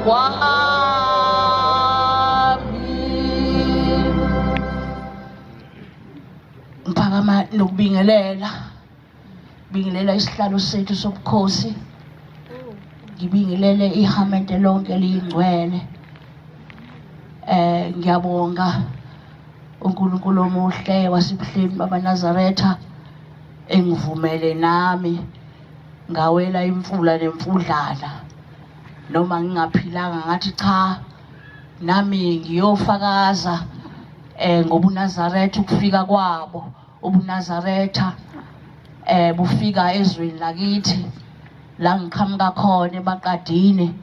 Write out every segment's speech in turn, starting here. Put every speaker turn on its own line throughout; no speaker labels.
Kwami. Ngiphakama nokubingelela, bingelela isihlalo sethu sobukhosi, ngibingelele ihamente lonke eliyingcwele. Ngiyabonga uNkulunkulu omuhle wasebuhleni babaNazaretha engivumele nami ngawela imfula nemfudlana, noma ngingaphilanga ngathi cha nami ngiyofakaza ngobuNazaretha, ukufika kwabo ubuNazaretha bufika ezweni lakithi la ngiqhamuka khona eBaqadini,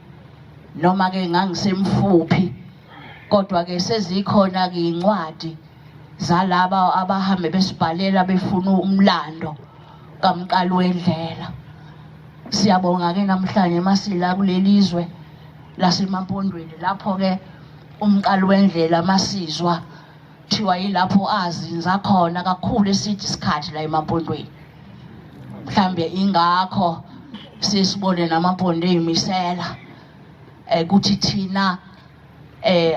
noma ke ngangisemfuphi, kodwa ke sezikhona ke incwadi zalaba abahambe besibhalela befuna umlando kaMqali wendlela. Siyabonga ke namhlanje masila kulelizwe laseMampondweni, lapho ke uMqali wendlela masizwa thiwa yilapho azinza khona kakhulu eside isikhathi la eMampondweni. Mhlambe ingakho sisibone namampondo eyimisela ukuthi thina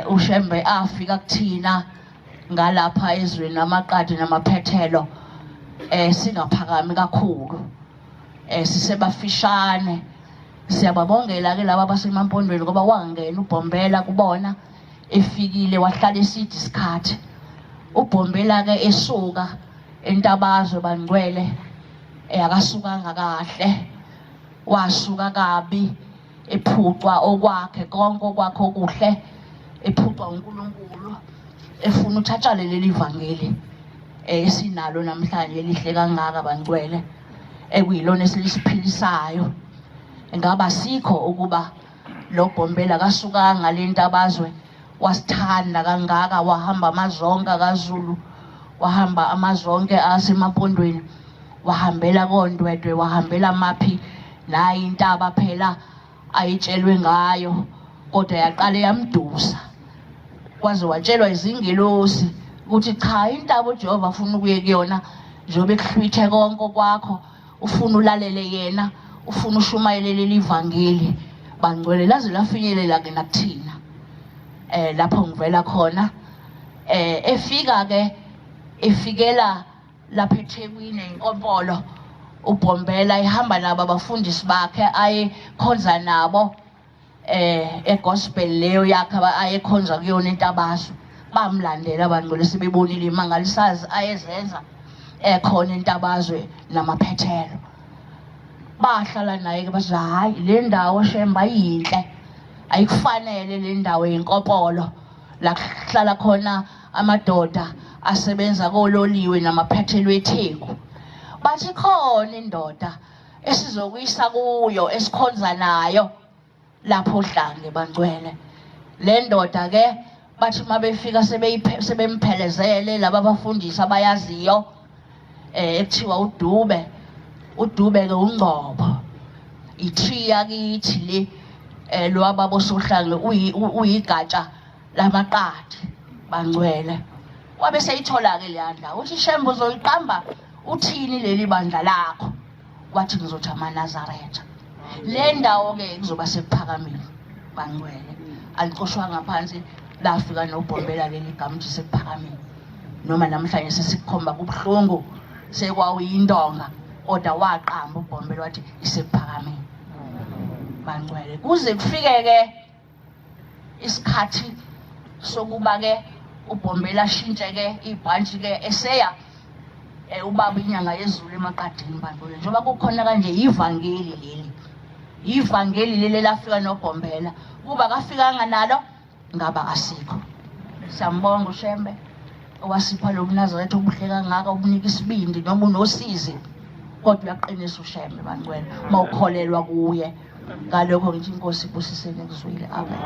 uShembe afika kuthina ngalapha ezweni namaqadi namaphethelo, singaphakami kakhulu, sisebafishane. Siyababongela ke laba basemampondweni ngoba wangena uBhombela kubona efikile wahlala eside isikhathi. UBhombela ke esuka entabazwe bangcwele, akasukanga kahle, wasuka kabi, ephucwa okwakhe konke okwakhe okuhle, ephucwa uNkulunkulu, efuna ukuthi atshale leli vangeli esinalo namhlanje elihle kangaka bangcwele, ekuyilona esilisiphilisayo. Ngaba sikho ukuba lo Bhombela kasukanga le ntabazwe wasithanda kangaka, wahamba amazonke kaZulu, wahamba amazonke asemampondweni, wahambela koNdwedwe, wahambela maphi, nayi intaba phela ayitshelwe ngayo, kodwa yaqale yamdusa kwaze watshelwa izingelosi ukuthi cha, intaba uJehova afuna ukuye kuyona njengoba ekuhlwithe konke okwakho, ufuna ulalele yena, ufuna ushumayele leli ivangeli bangcwele, laze lafinyelela ke nakuthina lapho ngivela khona. Efika ke efikela lapha eThekwini enkompolo uBhombela, ehamba nabo abafundisi bakhe ayekhonza nabo egospel leyo yakhe ayekhonza kuyona entabazwe. Bamlandela abantu sebebonile imangalisazi ayezenza ekhona entabazwe namaphethelo, bahlala naye ke bathi hayi le ndawo Shemba yinhle, ayikufanele le ndawo yenkopolo la kuhlala khona amadoda asebenza kololiwe namaphethelo eTheku. Bathi khona indoda esizokuyisa kuyo esikhonza nayo lapho hlange bangcwele. Le ndoda ke bathi mabefika sebemphelezele laba abafundisi abayaziyo ekuthiwa uDube, uDube ke uNgcobo, i-tree yakithi le lo wababa Sohlange uyigatsha lamaqadi bangcwele. Wabe seyithola ke leya ndawo, uthi Shembe uzoyiqamba uthini leli bandla lakho? Wathi ngizothi amaNazaretha. Le ndawo ke kuzoba sekuphakamile bangcwele, alicoshwanga phansi, lafika noBhombela leli gama ukuthi sekuphakamile. Noma namhlanje sesikukhomba kubuhlungu sekwawuyindonga, kodwa waqamba uBhombela wathi isekuphakamile bangcwele, kuze kufike ke isikhathi sokuba ke uBhombela ashintshe ke ibhantshi ke eseya ubaba inyanga yezulu emaqadini bangcwele. Njengoba kukhona kanje ivangeli leli, ivangeli leli lafika noBhombela, kuba kafikanga nalo ngaba asikho. Siyambonga uShembe owasipha lo buNazaretha obuhle kangaka, obunika isibindi noma unosizi, kodwa uyaqinisa uShembe bangcwele uma ukholelwa kuye. Ngalokho ngithi inkosi ibusiseni ekuzwile. Amen.